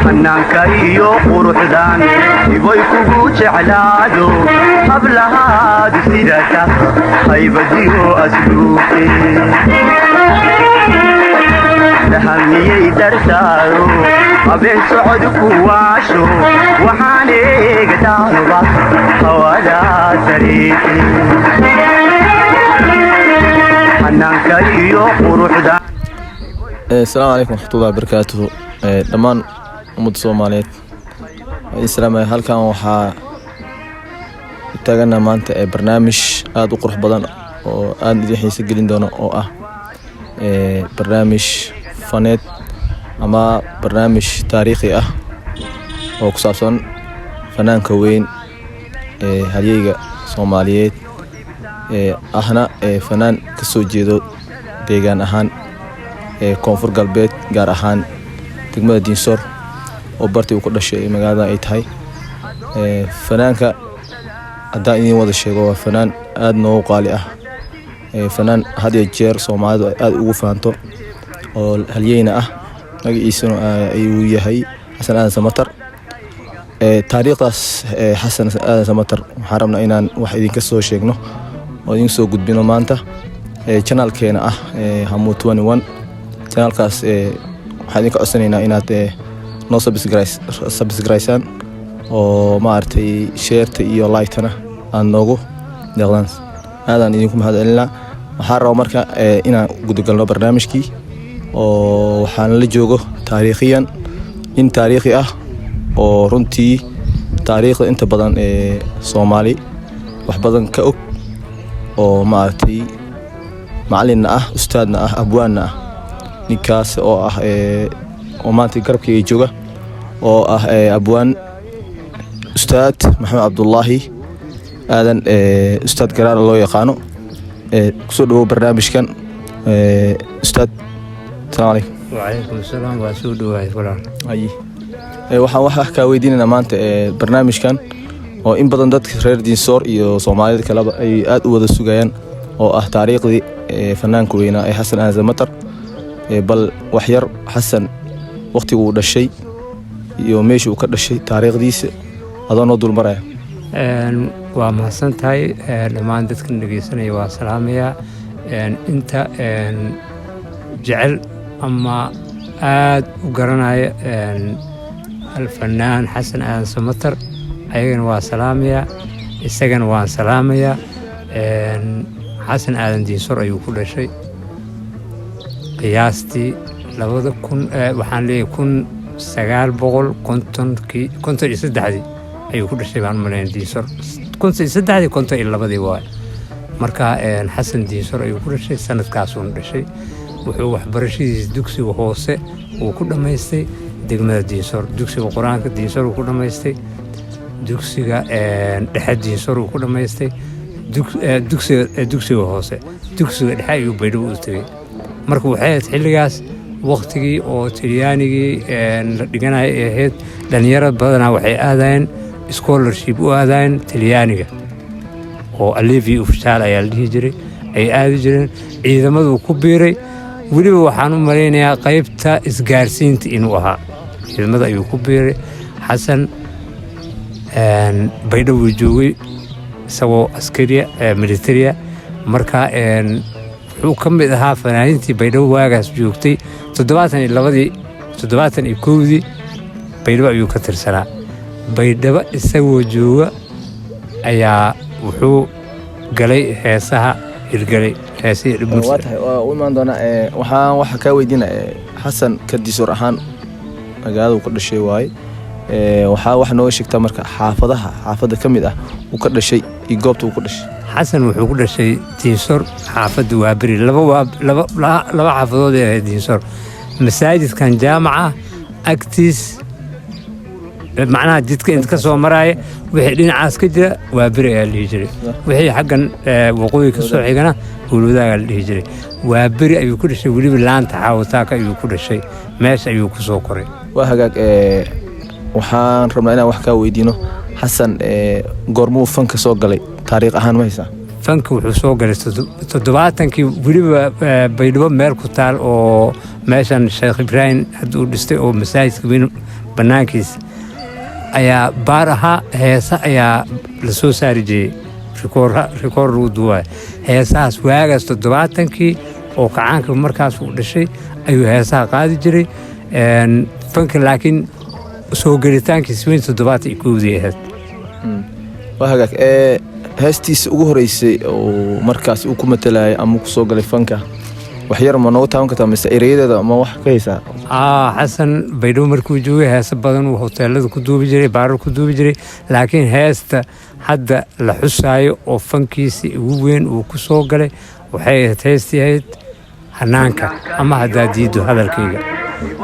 Hannaanka iyo quruxdan iboy kugu jeclaado, hablahaadu sidata haybadiyo asluubte dahamiyey dartaado, habeen socod ku waasho, waxaan eegdaanuba hawada sareete hannaanka iyo quruxda. Asalaamu calaykum waraxmatullahi wabarakaatuhu. Dhammaan ummadda Soomaaliyeed waa idin salaamaya. Halkan waxaa u taagana maanta ee barnaamij aada u qurux badan oo aada idin xiise gelin doono, oo ah barnaamij faneed ama barnaamij taariikhi ah oo ku saabsan fanaanka weyn ee halyeyga Soomaaliyeed ee ahna ee fanaan kasoo jeedo deegaan ahaan ee Koonfur Galbeed, gaar ahaan degmada Diinsoor oo bartii uu ku dhashay ee magaalada ay tahay. Fanaanka haddaan idiin wada sheego, waa fanaan aada noogu qaali ah, fanaan had iyo jeer Soomaalidu ay aada ugu faanto oo halyeyna ah, magaciisuna ayuu yahay Xasan Aadan Samatar. Taariikhdaas Xasan Aadan Samatar waxaan rabnaa inaan wax idinka soo sheegno oo idin soo gudbino maanta channelkeena ah Hamu 21. Channelkaas waxaan idinka codsanaynaa inaad noo subscribe-saan oo maaragtay share-ta iyo like-tana aad noogu deeqdaan. Aadaan idinku mahad celinaa. Waxaan rabaa marka inaan gudagalno barnaamijkii, oo waxaan la joogo taariikhiyan nin taariikhi ah oo runtii taariikhda inta badan ee Soomaali wax badan ka og, oo maaragtay macalinna ah, ustaadna ah, abwaanna ah. Ninkaas oo ah oo maanta garabkayga jooga, oo ah abwaan Ustaad Maxamed Cabdulaahi Aadan, Ustaad Garaar loo yaqaano. Kusoo dhawow barnaamijkan, ustaad. Asalaamu calaykum. Wacalaykum asalaam, waa soo dhawahay, walaal. Haye. Waxaan wax kaa weydiinaynaa maanta barnaamijkan oo in badan dadka reer Diinsoor iyo Soomaalida kaleba ay aad u wada sugayaan, oo ah taariikhdii fanaanka weynaa ee Xasan Aadan Samatar. Bal wax yar Xasan waqtigu uu dhashay iyo meesha uu ka dhashay, taariikhdiisa adoo noo dulmaraya. Waa mahadsan tahay. Dhammaan dadkan dhegeysanaya waa salaamayaa. Inta jecel ama aad u garanaya alfanaan Xasan Aadan Samatar, ayagana waa salaamayaa, isagana waan salaamayaa. Xasan Aadan Diinsor ayuu ku dhashay qiyaastii 2000, waxaan leeyahay 1950kii, 53dii ayuu ku dhashay baan umaleyn Diinsor, 53dii, 52dii waay. Marka Xasan Diinsor ayuu ku dhashay, sanadkaasuuna dhashay. Wuxuu waxbarashadiisa dugsiga hoose uu ku dhammaystay degmada Diinsor, dugsiga Qur-aanka Diinsor uu ku dhammaystay, dugsiga dhexe Diinsor uu ku dhammaystay, dugsiga hoose, dugsiga dhexe ayuu Baydhabo u tegey. Marka waxay ahayd xilligaas waktigii oo Talyaanigii la dhiganaya ay ahayd. Dhalinyaro badanaa waxay aadayeen scholarship u aadayeen Talyaaniga oo allievi ufficiali ayaa la dhihi jiray, ay aadi jireen. Ciidamaduu ku biiray, weliba waxaan u malaynayaa qaybta isgaarsiinta inuu ahaa. Ciidamada ayuu ku biiray Xasan. Baydhabo buu joogay isagoo askariya militariya. Marka wuxuu ka mid ahaa fanaaniintii Baydhabo waagaas joogtay. 72dii, 71dii Baydhabo ayuu ka tirsanaa. Baydhabo isagoo jooga ayaa wuxuu galay heesaha hirgalay, heesihii. Waa tahay, waa u imaan doonaa. Waxaan waxa kaa weydiina, Xasan ka Diisoor ahaan magaalada uu ka dhashay waaye. Waxaa wax nooga sheegtaa marka xaafadaha, xaafadda ka mid ah uu ka dhashay iyo goobta uu ku dhashay. Xasan wuxuu ku dhashay Diinsor, xaafadda Waaberi. Laba xaafadood ee ahayd Diinsor, masaajidkan jaamaca agtiis, macnaha jidka inta ka soo maraaya, wixii dhinacaas ka jira Waaberi ayaa la dhihi jiray, wixii xaggan waqooyi ka soo xigana Howlwadaagaa la dhihi jiray. Waaberi ayuu ku dhashay, weliba laanta Xaawataaka ayuu ku dhashay, meesha ayuu ku soo koray. Waa hagaag. Waxaan rabnaa inaan wax kaa weydiino Xasan goormuu fanka soo galay, taariikh ahaan ma haysaa? Fanka wuxuu soo galay 70-kii, weliba Baydhabo meel ku taal oo meeshan Sheekh Ibraahim hadda uu dhistay oo masaajidka weyn bannaankiisa ayaa baar ahaa. Heesa ayaa la soo saari jiray, rikoor lagu duubaya heesahaas. Waagaas 70-kii oo kacaanka markaas uu dhashay ayuu heesaha qaadi jiray. Fanka laakiin soo gelitaankiisa weyn 71-dii ahayd. Waa hagaag. Heestiisa ugu horeysay oo markaas uu ku matalayay ama ku soo galay fanka, wax yar ma nooga taaban kartaa, mise ereyadeeda ma wax ka haysaa? Xasan Baydhabo markuu joogay heese badan uu hoteelada ku duubi jiray, baarar ku duubi jiray, laakiin heesta hadda la xusaayo oo fankiisii ugu weyn uu ku soo galay waxay ahayd heestii ahayd "Hanaanka ama Haddaa Diiddo Hadalkayga".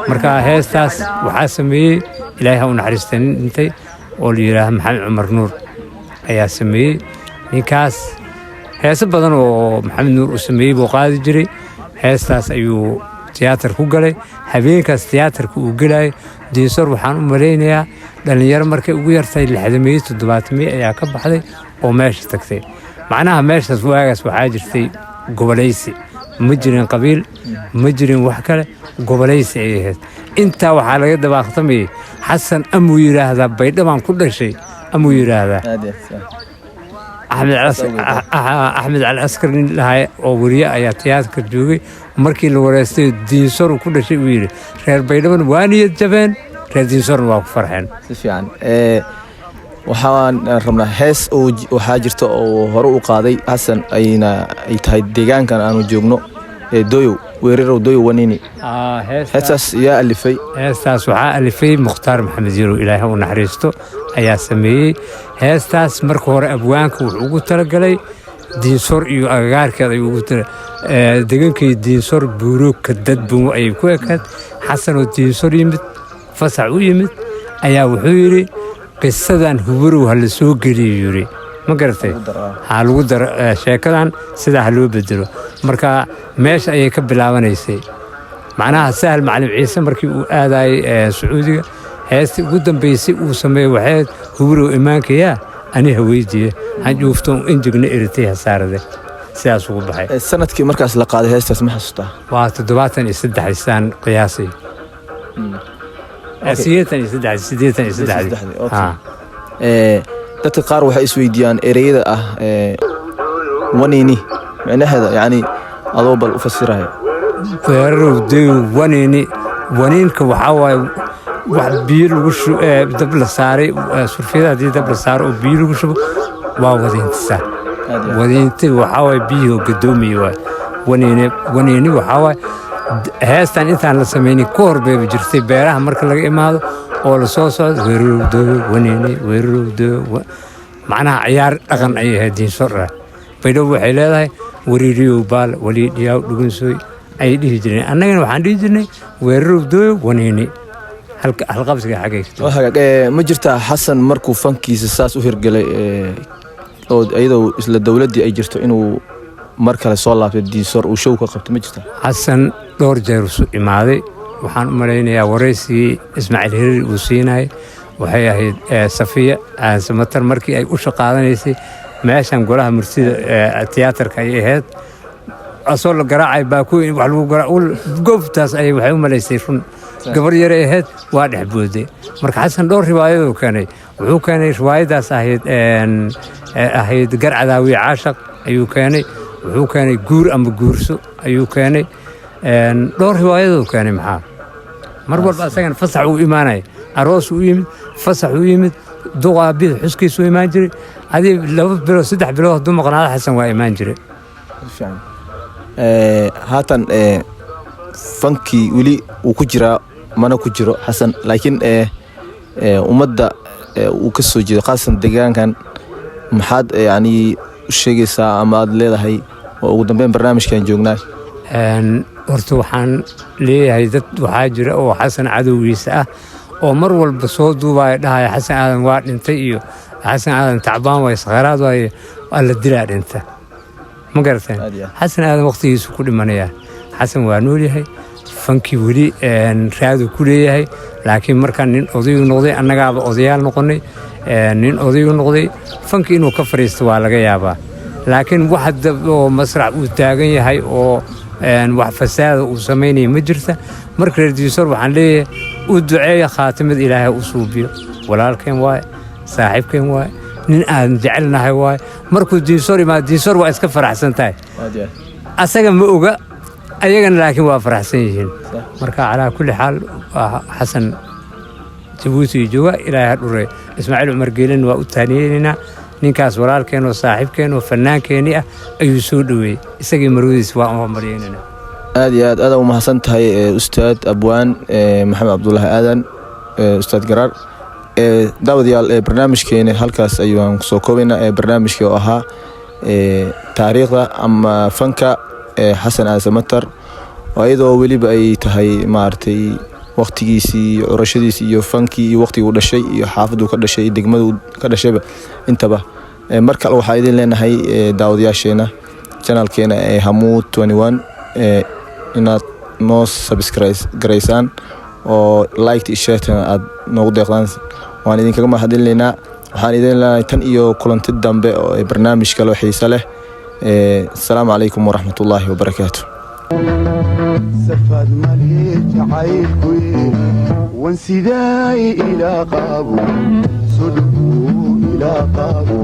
Marka heestaas waxaa sameeyey, Ilaahay ha u naxariista, nin dhintay oo la yidhaaha Maxamed Cumar Nuur ayaa sameeyey. Ninkaas heese badan oo Maxamed Nuur uu sameeyey buu qaadi jiray. Heestaas ayuu tiyaatar ku galay. Habeenkaas tiyaatarka uu gelayay Diinsor, waxaan u malaynayaa dhallinyaro markay ugu yartahay 60meeyo, 70meeyo ayaa ka baxday oo meesha tagtay. Macnaha meeshaas waagaas waxaa jirtay gobolaysi, ma jirin qabiil, ma jirin wax kale, gobolaysi ay ahayd. Intaa waxaa laga dabaaqtamayay Xasan amuu yidhaahdaa "Baydhabaan ku dhashay", amuu yidhaahdaa Axmed Cali Askar nin lahay oo weriye ayaa tiyaatarka joogay. Markii la wareystay Diinsoru ku dhashay uu yidhi, reer Baydhabana waa niyad jabeen, reer Diinsorna waa ku farxeen. Si fiican. Waxaan rabnaa hees oo waxaa jirta oo hore u qaaday Xasan, ayna ay tahay deegaankan aanu joogno ee Doyow, "Weerarow Doyow Wanini". Heestaas yaa alifay? Heestaas waxaa alifay Mukhtaar Maxamed Yarow, Ilaahay u naxariisto, ayaa sameeyey heestaas. Marka hore abwaanka wuxuu ugu talagalay Diinsor iyo agagaarkeed ayuu ugu tala degankii Diinsor buuroogka dadbun ayay ku ekayd. Xasanoo Diinsor yimid, fasax u yimid, ayaa wuxuu yidhi qisadan Hubarow ha la soo geliyo, yidhi, ma garatay, ha lagu daro sheekadan, sidaa ha loo bedelo. Marka meesha ayay ka bilaabanaysay. Macnaha Sahal Macalin Ciise markii uu aadayay Sacuudiga, heestii ugu dambaysay uu sameeyey waxay "Hubarow imaankayaa ani haweydiye hanjuufto injigna eritay hasaarade", sidaas ugu baxay. Sanadkii markaas la qaaday heestaas ma xasuustaa? Waa 73 saan qiyaasay, 83, 83. Dadka qaar waxay isweydiiyaan ereyada ah "wanini" micnaheeda, yacni adoo bal u fasiraya. "Weerarow dayow wanini", waniinka waxaa waaye wax biyo lagu dab la saaray. Surfiyada haddii dab la saaro oo biyo lagu shubo waa wadiintisaa. Wadiinti waxaa waaye biyihii oo gadoomiye waay. Waniini, waniini waxaa waaye heestan intaan la samaynin ka hor bayba jirtay. Beeraha marka laga imaado oo la soo socdo, "Weerarow dayow waniini, weerarow dayow", macnaha ciyaar dhaqan ayay ahayd. Diinsor ah Baydhabo waxay leedahay "Wariiriyow baal waliidhiyaw dhugunsoy" ayay dhihi jireen. Annagana waxaan dhihi jirnay "Weerarow dayow waniini". Halqabsiga xaggay ka Hagaag. Ma jirtaa Xasan markuu fankiisa saas u hirgelay oo iyadoo isla dowladdii ay jirto inuu mar kale soo laabtay Diinsor, uu show ka qabtay, ma jirtaa? Xasan dhowr jeer isu imaaday. Waxaan u malaynayaa waraysigii Ismaaciil Hiriir uu siinayay waxay ahayd Safiya Samatar markii ay u shaqaadanaysay meeshan golaha murtida tiyaatarka ayay ahayd. Asoo la garaacay baakuweyn wax lagu garaac goobtaas ayay waxay u malaysay run gabar yaray ahayd, waa dhex booday. Marka Xasan dhowr riwaayaduu keenay. Wuxuu keenay riwaayadaas ahayd ahayd "Garcadaawiye Caashaq" ayuu keenay. Wuxuu keenay "Guur ama Guurso" ayuu keenay. Dhowr riwaayaduu keenay. Maxaa mar walba asagana fasax uu imaanaya, aroos uu yimid, fasax uu yimid, duqaa bid xuskiisu imaan jiray. Adii 2 bilood, 3 bilood hadduu maqnaado Xasan waa imaan jiray. Haatan fankii weli wuu ku jiraa, mana ku jiro Xasan, laakiin ummadda uu ka soo jeedo, khaasatan deegaankan, maxaad yani u sheegaysaa ama aad leedahay oo ugu dambeyn barnaamijkan joognaa? Horta waxaan leeyahay dad waxaa jira oo Xasan cadowgiisa ah oo mar walba soo duubaya, dhahaya Xasan Aadan waa dhintay iyo Xasan Aadan tacbaan waaye, sakharaad waaye, waa la dilaa, dhinta. Ma garateen? Xasan Aadan waqtigiisu ku dhimanayaa. Xasan waa nool yahay, fankii weli raadu ku leeyahay, laakiin markaan nin odayu noqday, annagaaba odayaal noqonnay, nin odayu noqday, fankii inuu ka fadhiisto waa laga yaabaa. Laakiin wax oo masrax uu taagan yahay oo wax fasaada uu samaynaya ma jirta. Marka reer Diinsoor waxaan leeyahay, u duceeya, khaatimad Ilaahay u suubiyo. Walaalkeen waaye, saaxiibkeen waaye, nin aan jecelnahay waaye. Markuu Diinsoor imaado, Diinsoor waa iska faraxsan tahay. Aad iyo aad. Asaga ma oga ayagana, laakiin waa faraxsan yihiin. Marka calaa kulli xaal, waa Xasan Jabuuti jooga, Ilaahay ha dhure. Ismaaciil Cumar Geelin waa u taaniyeynaynaa. Ninkaas walaalkeen oo saaxiibkeen oo fannaankeenii ah ayuu soo dhoweeyey, isagii marwadiis waa u maryeynayna. Aad iyo aad aad u mahadsan tahay, ustaad abwaan Maxamed Cabdulaahi Aadan, ustaad Garaar. Daawadayaal, barnaamijkeena halkaas ayaan kusoo koobaynaa, barnaamijkii oo ahaa taariikhda ama fanka Xasan Aadan Samatar, oo iyadoo weliba ay tahay maaragtay waqtigiisii iyo curashadiisii iyo fankii iyo waqtigii uu dhashay iyo xaafaduu ka dhashay iyo degmaduu ka dhashayba intaba. Mar kale waxaa idin leenahay, daawadayaasheena channelkeena ee Hamuud 21, inaad noo subscribe garaysaan oo like iyo share aad noogu deeqdaan. Waan idinkaga mahadcelinaynaa. Waxaan idin leenahay tan iyo kulanti dambe oo barnaamij kale oo xiise leh. Asalaamu calaykum waraxmatullaahi wabarakaatu. Safaad male jacaylkuye, wan sidaay ilaa qaabo, sodhoguu ilaa qaabo.